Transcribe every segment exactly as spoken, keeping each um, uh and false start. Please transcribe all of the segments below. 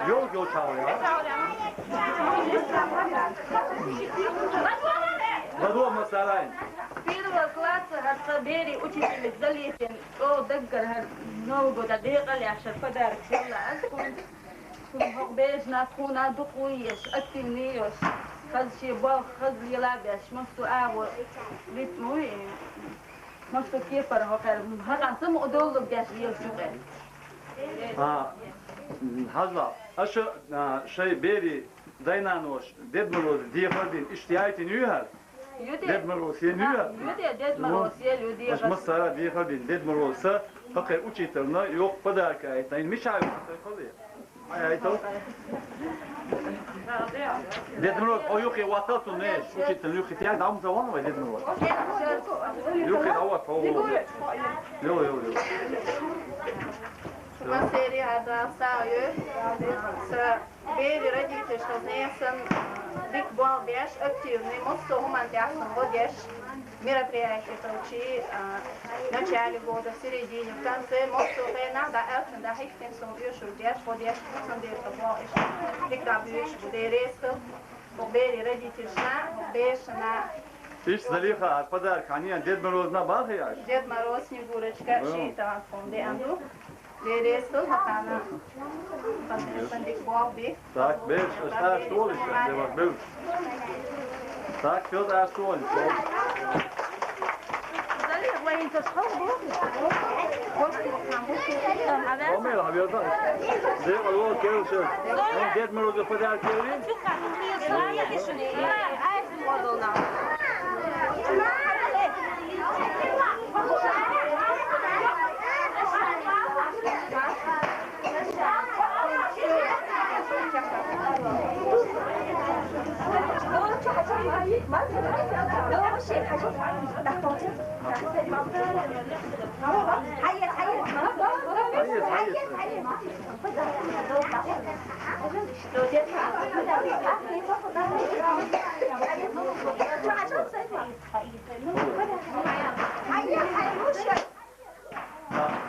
Йолча я. Ладно, масалан. Первого класса хӀара сан берий учитель Залихин, чӀогӀа даггара хӀара Нового года декъала яхаш подарок хилла аз хьона. Хьо бераш нах хьуна дукха вуй еш, активный йош, хаза шен болх хаза лела беш, массо агӀо ритм вуй, массо кепара хьо кхер, хьакъан самукъадоллург деш лелаш юкъе. А, хьажал, аша, а, шоай берий дай-наноша Дед Мороз дехар дина, иштта яйтина юй хӀара? Ю де. Дед Мороз ел ю хӀара? Ю де, Дед Мороз ел ю де. Аша массара дехар дина, Дед Мороз са, хӀокху учительна йоккха подарка яйтина. Мича ю хӀара тхо кхале? Ай, ай, то. Дед Мороз, о, юххе ватал цунна, учитель, юххе тяг дам за вон вай Дед Мороз. Юххе дӀаватта, о, о. Йо, йо, йо. Шуна сери хьажал са ю. Са берий родительш хаза несан дика болх беш, активный, массо хӀуманна тӀехь цунна гӀо деш. Мероприятие толчи, а, в начале года, в середине, в конце, массо хенахь дӀа аьлча, дӀа хӀиттина суна оьшург деш, гӀо деш, цундела тхан болх иштта дика дӀабуьйцуш бу, Дела реза хила. Хьо берий родительшна, хьо бешана. Иштта Залиха, хӀара подарок хьан ян Дед Морозна бахьа яш? Дед Мороз, Снегурочка, шийтта тхан деана ду. Дела реза хила, хьо тхьана. Сан дика болх бе. Так, бераш, аша тӀаьш толаш, де ваш бевш. Так, всё, тӀаьш толаш. Омел, хьан веза. Де вало, кевшер. Он Дед Мороза подарок кеври?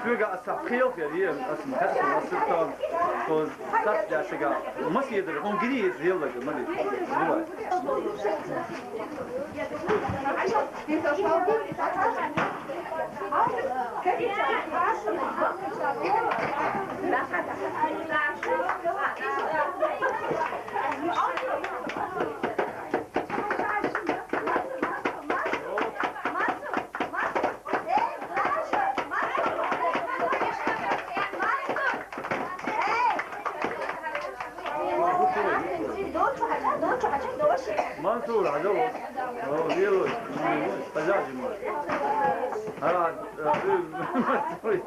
Соьга аса пхел хер, аса ма хасна, аса тон, тон сас дясага. Мас едер, хьуна гири еза еллага, ма де. Давай. Мансур, хьажал. О, вируй. Хьажал, жима. Ара, э, Мансур.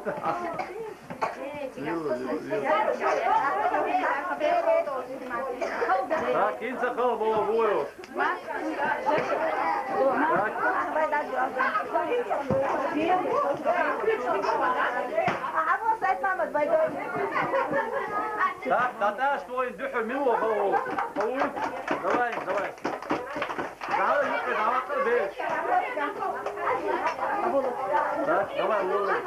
Так, кин ца хала бо, бо. Так, таташ твой духу мило хала. Давай, давай. Давай, давай, давай, давай. Так, давай, давай.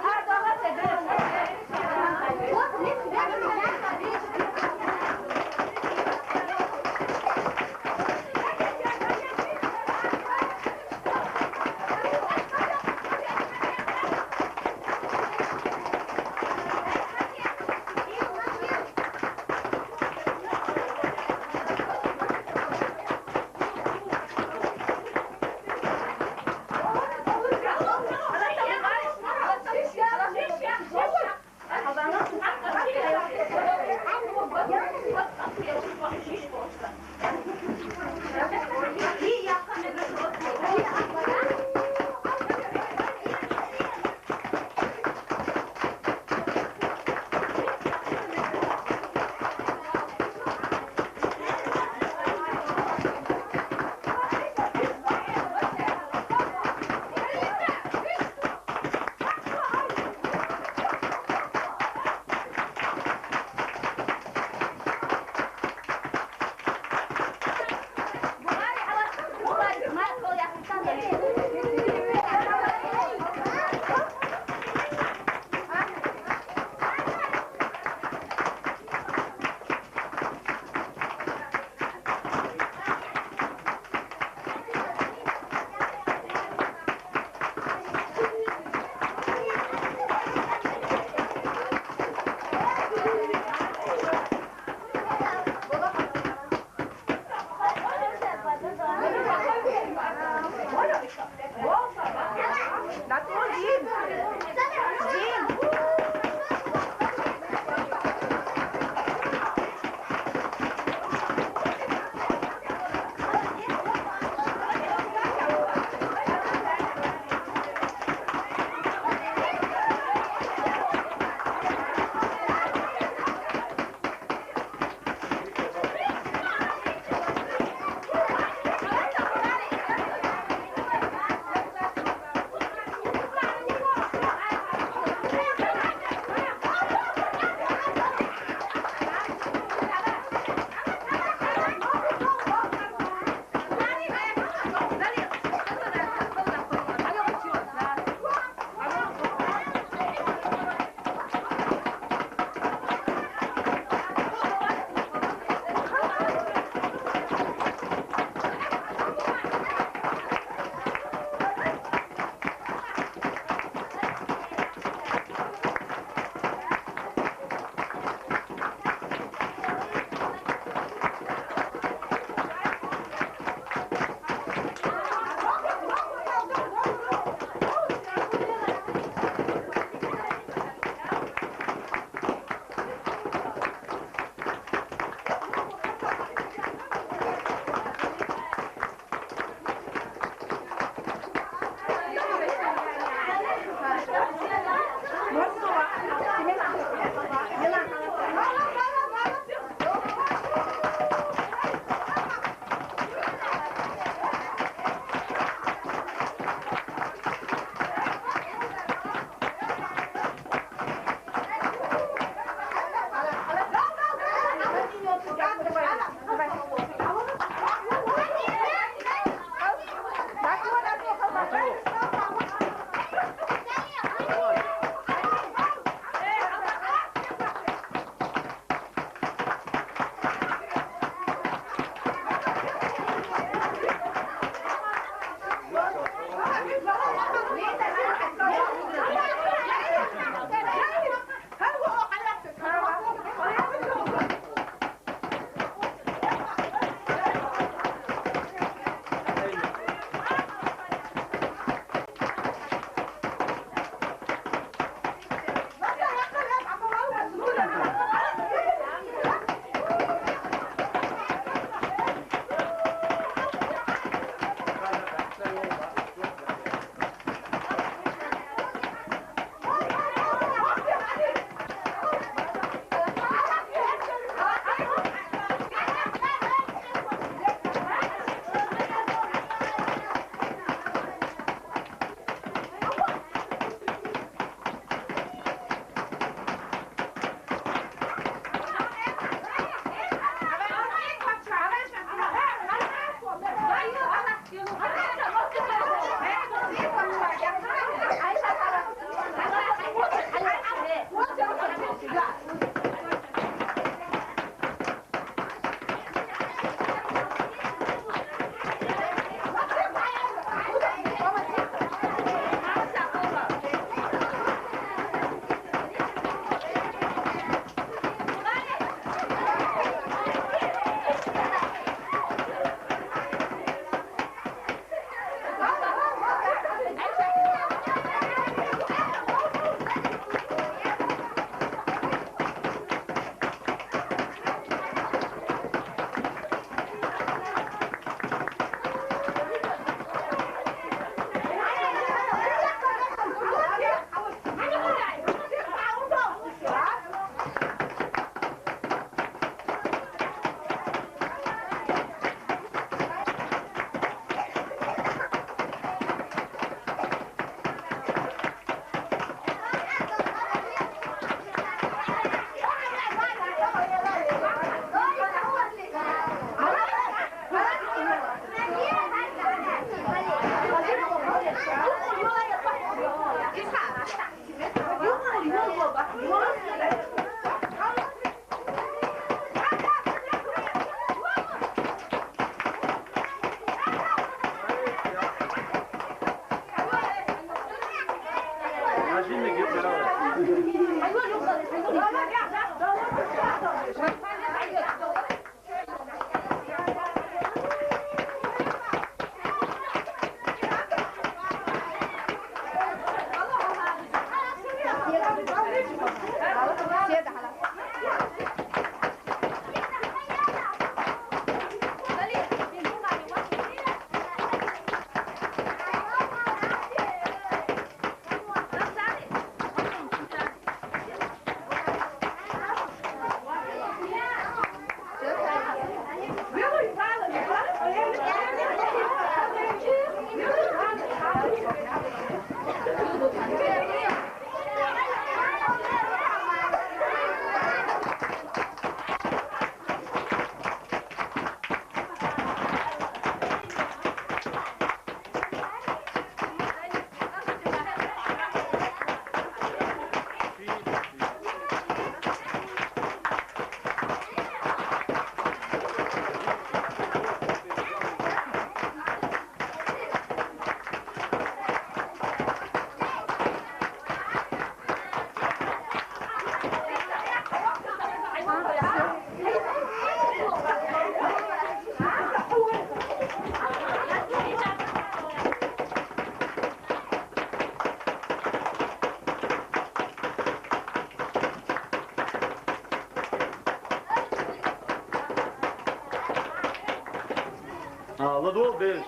Ду бераш.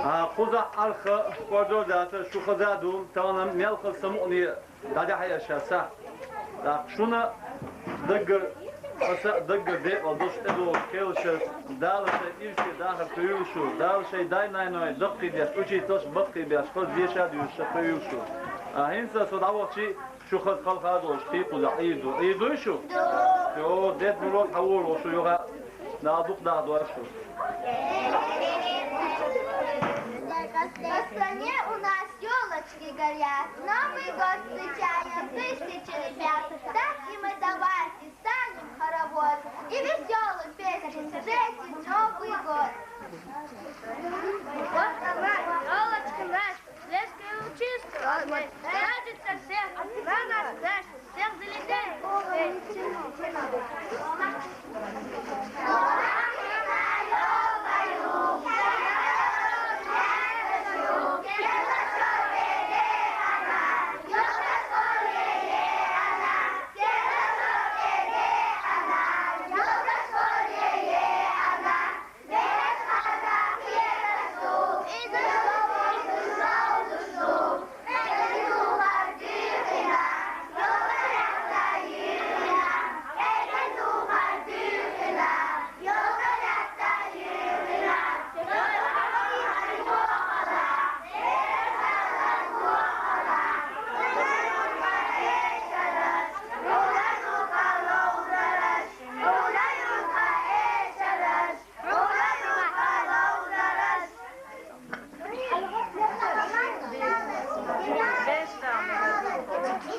А, кхузахь арха коридор дацар, шу хаза ду, тахана мелхаза самукъане дӀадахьа ша сахь. ТӀаккха шуна даггара, аса даггара декъал долуш тӀедогӀучу кхелашца Дала шайн ирсе дахар кхуьйла шу, Дала шайн дай-наной даккхийбеш, учительш баккхийбеш, хаза деша а дуьйцуш ша кхуьйла шу. А, хӀинца со дӀавахчий, шу хаза халха а долуш, кхин кхузахь Ӏийр ду. Ӏийр дуй шу? Ду. Йо, Дед Мороз хьан вора ву шу юха? Дала дукха даха дойла шу. По стране у нас ёлочки горят, Новый год встречаем тысячи ребят. Так и мы давайте станем хоровод и весёлым песням встретим Новый год. Вот она, ёлочка наша, блеск и лучистка, радуется всех, на нас краше, всех залетает.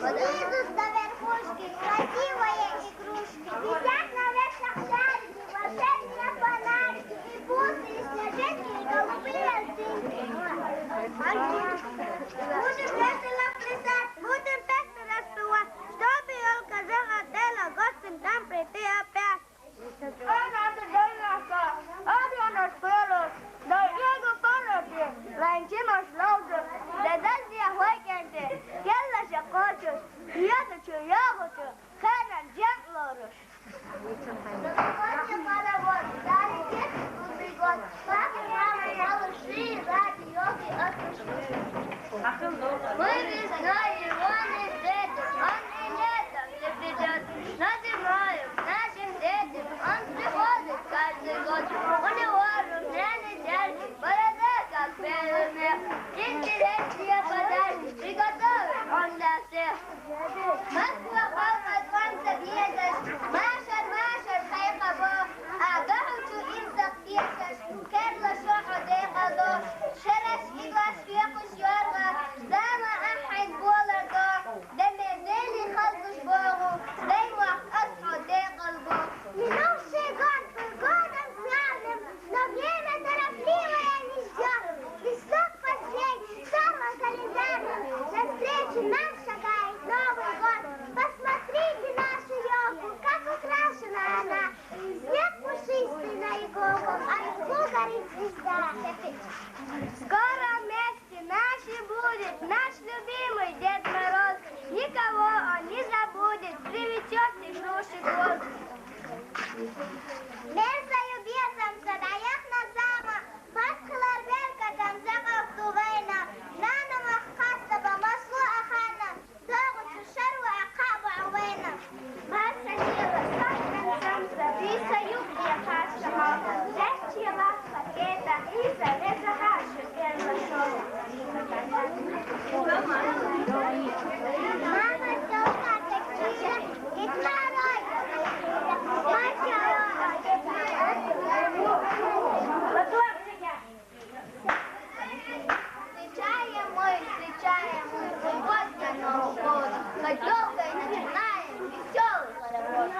Снизу до верхушки красивые игрушки висят на ветках шарики, волшебные фонарики и бусы, и снежинки, и голубые дымки. Будем весело плясать, будем песни распевать, чтобы ёлка загадала, гостем нам прийти опять. Ana de dell'acqua, aria non spero, dai Diego Parodi, la in cima slaughter, le denti a voi gente, che la si accorge, io te ci io te ci, che non c'è loro. Новогодний хоровод, дарит детям круглый год. Папа, мама, малыши, ради ёлки от души. Мы весной его не встретим, он и летом не придёт. Но зимою к нашим детям он приходит каждый год. У него румяный зяб, борода как белый мех. Интересные подарки приготовит он для всех. Москва, Павлодар, Ланца, Бедаш, Машар, Машар, Хайхабо, а Гахучу, Ирсак, Пешаш, Керла, Шохо, Декъалдо, Шераш, Игаш, Фекуш, Йорга, Зама, Ахьен, Болардо, Демер, Дели, Халкуш, Богу, Даймах, Асхо, Декъалго. Минувший год был годом славным, но время торопливое не ждёт. И срок последний, самый календарный, навстречу нам шагает Новый год. Посмотрите нашу ёлку, как украшена она. И снег пушистый на иголках, а из горит звезда. Скоро вместе наш и будет наш любимый Дед Мороз. Никого он не забудет, привезёт игрушек год. Мер сай бецамца дӀаяхна зама, паччахьалар беркатамца гӀовтту вайна, нана мах хастаба масло а ханна, догӀучу шарву а кхаъ бу вайна. Маса нела сахьтанцамца, дуьйса юкъе хастама, лаьттаче лакха кхета, иза веза хьаша. Встречаем мы, встречаем мы, любовь на Новый год. Хотёлкой начинаем весёлый хоровод.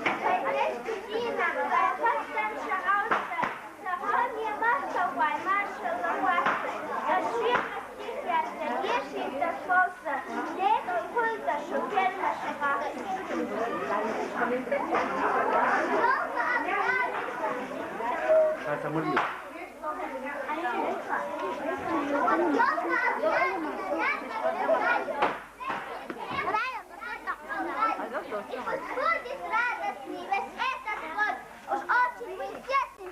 Кайтеш дина, кайфатдан шагьалса, Сахьарне махкахой, маршалла вахта, аш вехастих яшта, ешин ташвалса, декъал кхуьлта шу керла шаха. И подходит радостный весь этот год. Уж очень мы все с ним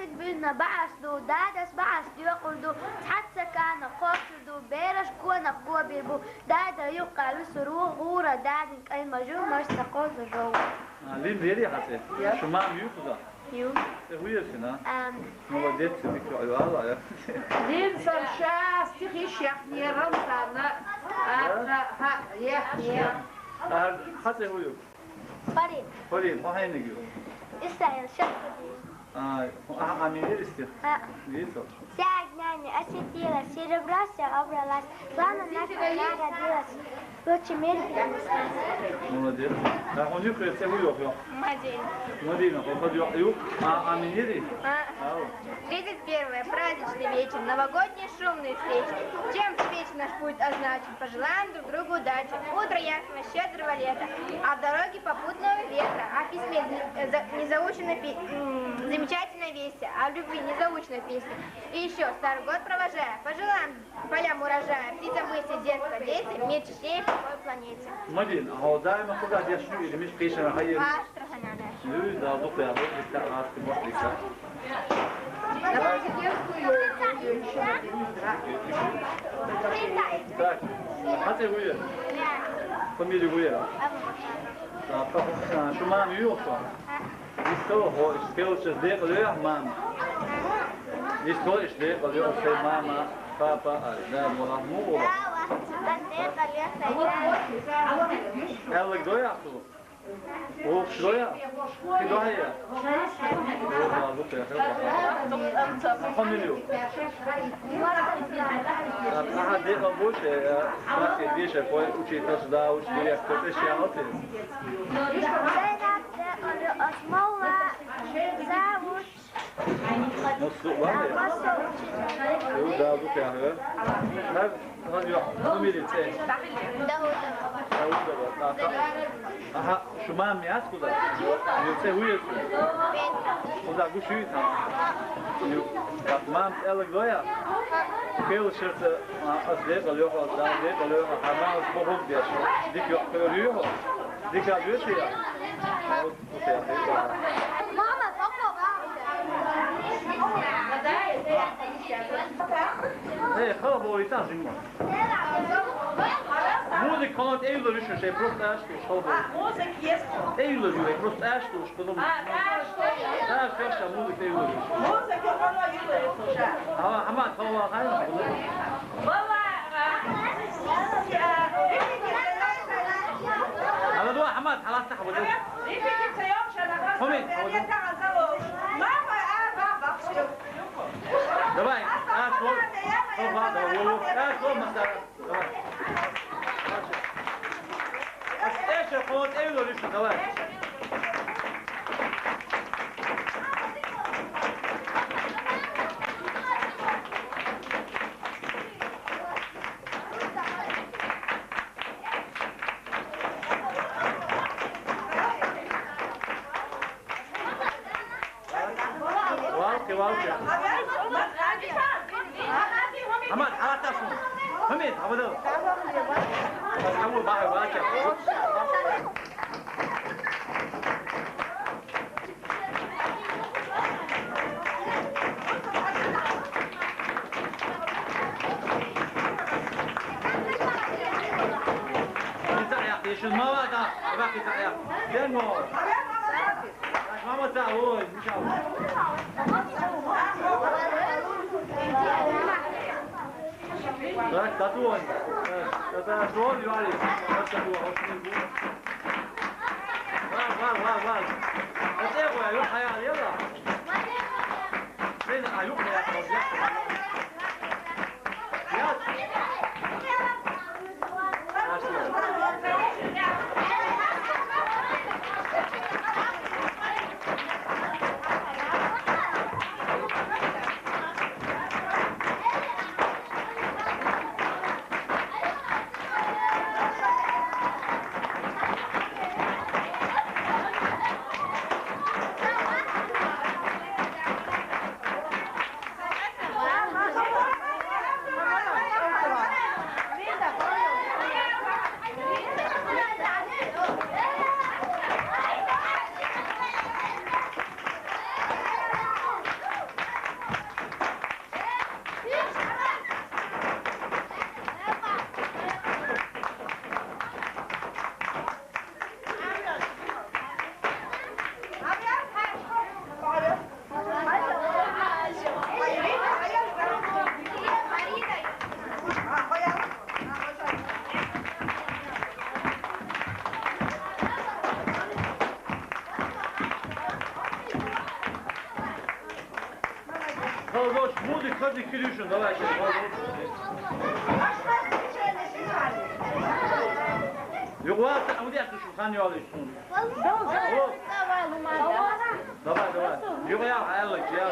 Бинна баӀас ду, дадас баӀас доькъур ду, цхьацца кана кхочур ду, бераш гонах гобир бу, дада юккъа висур ву, гӀура дадин кӀай мажур, маж ца кхозу жов. А, Лин, дери хьацӀе? Я. Шу мам ю кхуза? Ю. Э, хӀу ясина? Ам. Молодец, ты, микро, ала, я. Лин, сам щас, тихи щах, не рам сана. А, ха, ха, я, я. А, хьацӀе хӀу ю? Парин. Парин, хьо хьениг ю? Исраил, шахтади. А, а, а, Аминир исти? А. Висо. Вся огнями осветилась, серебро вся обралась. Славно наша родилась, лучше мир перенеслась. Молодец. А хьо нуьхкъе ца хӀу йоху? Мадин. Мадина, хьо хӀу йоху? А, Аминири? А. Ау. Тридцать первое. Праздничный вечер. Новогодние шумные встречи. Чем же вечер наш будет означен? Пожелаем друг другу удачи. Утро ясного, щедрого лета. А в дороге попутного ветра. О письме, э, за-, незаученной пи-, м, замечательной вести. О любви незаучной песни. И ещё, старый год провожая, пожелаем полям урожая, птицам быстро детство, дети, мир чище по планете. Мадин, а хьо даима кхуза деш ю или миш кхишана хайир? Аш. Ю, да, дукха, дукха, дукха, дукха. Так, хьацӀе хӀу я? Фамилия хӀу я? Так, а, шу мама ю хьо? Висо, хьо, иш кхелча декъала йоху мама? Висо, иш декъала йоху шайн мама, папа, а, да, мула, мула. Аьлларг дой ахь цо? Вовшаш дой ахь? Кхин дой ахь? Вовшаш, вовшаш, вовшаш. Хьо мила ю? Ахьа декъала бу, ше, а, деша, пой, учитель, да, уч, директор, тӀе ше ялте. Зайнаб декъала ю, ас молла, завуч. Массо а ван? Массо а. Ю, да, ду тяхьа. Хьан, хьан ю, хьан мили цӀе? Дауда. Дауда, да, да. Аха, шу мама яц куда? Ю, цӀе хӀу яц? Куда гуш ю тхан? Ю, так, мама цӀелаг доя? Кхел шерца, а, ас декъал йоху, ас да декъал йоху, хьан мамас бохуг деш. Дик йоху, хьо ю хьо? Дика ю цӀе? Мама, папа, Эй, хала бо, и так жимма. Музыка холод эйло решил, шей просто аж ты холод. Музыка есть. Эйло решил, просто аж ты, что там. А, да, что я? Да, всё, всё, музыка эйло решил. Музыка холод эйло решил, да. А, а мать, хала, хала. Ана дуа Ахьмад, хьалаца хьавода. Хьуми, хьавода. Давай, а, шо? Давай, давай, давай. А, шо, Масара? Давай. Эше, хо, эйло, Риша, давай. Валки, валки. Ахьмад, хьалатасун. Хьумид, хьавадал. Асхьабу бахьа валки. Так, татуан. Так, татуан, юари. Так, татуан, очень. Вал, вал, вал, вал. Эте гой, аю, хая, яла. Сен, аю, хая, яла. Музыка, ходи, Кирюшин, давай сейчас. Югуата, а вот я слышу, хан я лишь. Давай, давай. Югуя, Алекс, я.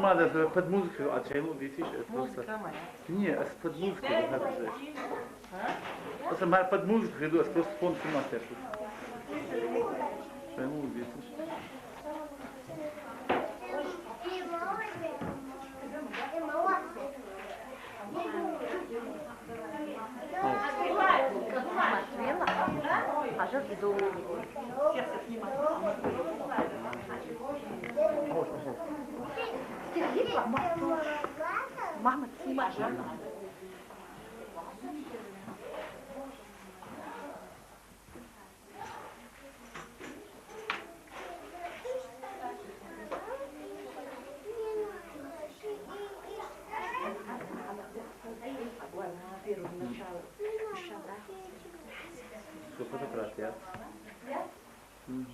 Надо под музыку, а чему видишь, это просто. Музыка моя. Не, а под музыку надо взять. А? Просто моя под музыку иду, а просто фон снимать я шучу. Чему видишь? Мама, снимай. Сколько фотографий, а? Мгм.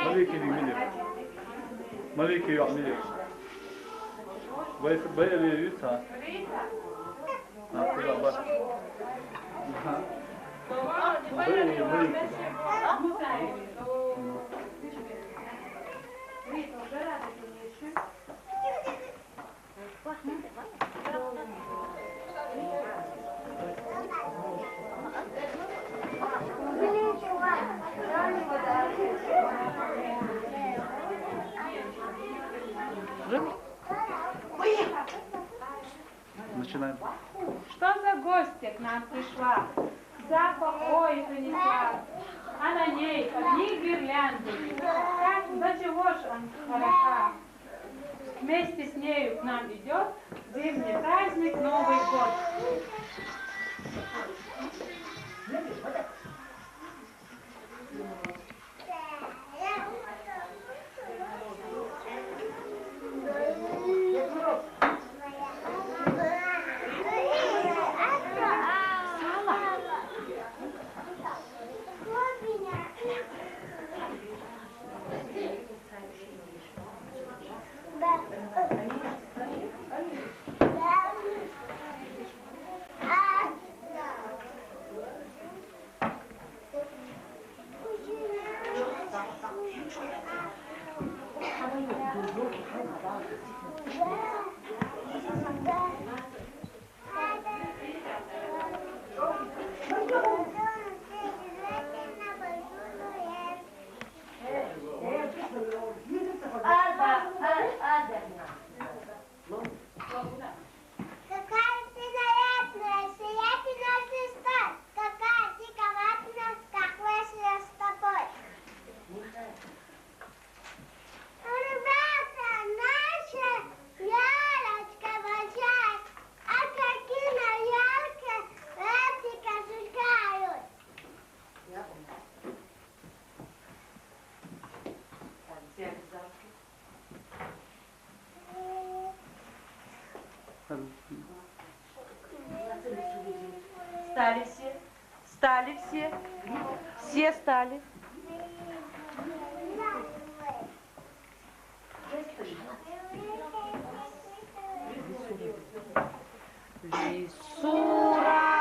Малейкий, Милер. Малейкий, Милер. Бай, бай, бай, бай. А, куда, бай. Ага. Бай, бай, бай. Начинаем. Что за гостья к нам пришла? Запах, ой, принесла. А на ней одни гирлянды. Как, до чего ж она хороша? Вместе с нею к нам идёт зимний праздник Новый год. Какая ты нарядная, сияй, ты наш листок, какая ты коварная, скакиваешь с тобой. Улыбается наша Лялечка большая, а какие на Ляльке эти кошелькают. Встали все. Встали все. Все встали. Lisura